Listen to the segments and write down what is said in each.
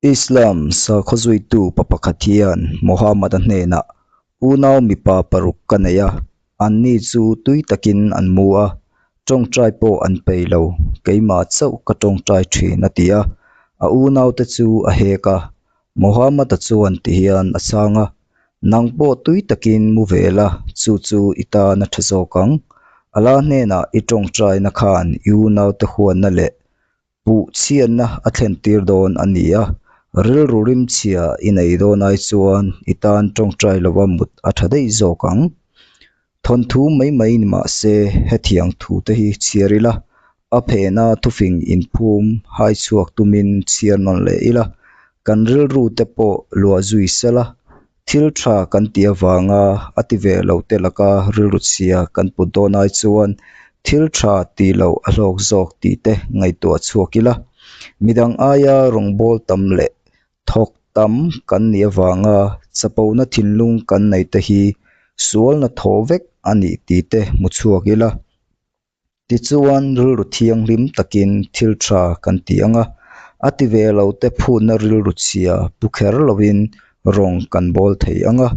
Islam sakhaw zuitu pa pakhat hian Muhammad-a hnenah, Unau mipa paruk ka nei a, anni chu tui takin an mu a, tawngtai pawh an peih lo, keimah chauh ka tawngtai thin a ti a, a unaute chu a hek a. Muhammad-a chuan tihian a chhang a, Nang pawh tui takin mu ve la, chu chu i tan a tha zawk ang. Allah hnenah i tawngtaina khan i unaute huatna leh Puh chhiatna a thlentir dawn a ni a, rilru rimchhia i nei dawn ai chuan i tan tawngtai lova mut a tha daih zawk ang. Thawnthu mai mai ni mah se hetiang thute hi chhiar ila, a phena thufing inphum hai chhuak tumin chhiar nawn leh ila, kan rilru te pawh luah zui sela, thil tha kan tih avanga a ti ve lo te laka rilru chhia kan put dawn ai chuan thil tha tih loh a hlawk zawk tih te ngaihtuah chhuak ila, midang aia rawngbâwl tam leh thawk tam kan nih avanga chapona thinlung kan nei te hi sualna thaw vek a nih tih te hmu chhuak ila. Tichuan, rilru thianghlim takin thil tha kan ti ang a, a ti ve lo te phutna rilru chhia pu kher lovin rawng kan bawl thei ang a,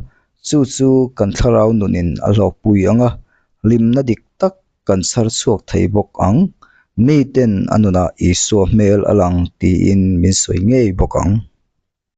chu chu kan thlarau nunin a hlawkpui ang a, hlimna dik tak kan chhar chhuak thei bawk ang. Miten a nunah Isua hmel a lang tiin min sawi ngei bawk ang.